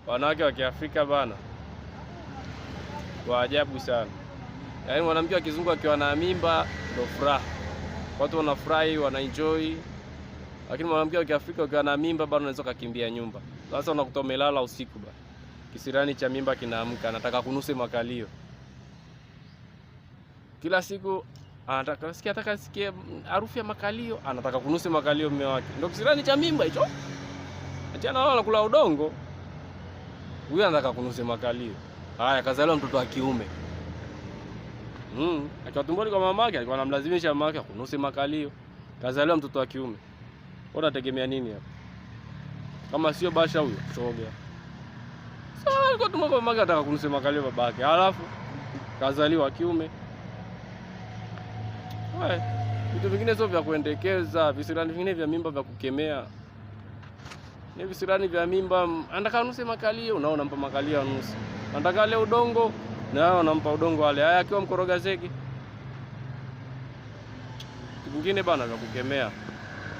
Wanawake wa Kiafrika bana wa ajabu sana. Yaani mwanamke wa kizungu akiwa na mimba ndo furaha, watu wanafurahi, wanaenjoy, lakini mwanamke wa Kiafrika ukiwa na mimba bado unaweza kukimbia nyumba. Sasa unakuta umelala usiku bana, kisirani cha mimba kinaamka, anataka kunuse makalio kila siku, anataka sikia, anataka sikie harufu ya makalio, anataka kunuse makalio mume wake, ndio kisirani cha mimba hicho. Achana wao anakula udongo, huyu anataka kunuse makalio. Haya, kazaliwa mtoto wa kiume. Akiwa tumboni kwa mamake alikuwa anamlazimisha mamake kunuse makalio. Kazaliwa mtoto wa kiume. Wewe unategemea nini hapa? Kama sio basha huyo, shoga. Sasa alikuwa tumboni kwa mamake anataka kunuse makalio babake. Halafu kazaliwa kiume. Wewe, vitu vingine sio vya kuendekeza, visirani vingine vya mimba vya kukemea. Ni visirani vya mimba, anataka anuse makalio, unaona unampa makalio anuse. Anataka ale udongo, na unampa udongo ale. Haya akiwa mkoroga zege. Kitu kingine bana vya kukemea.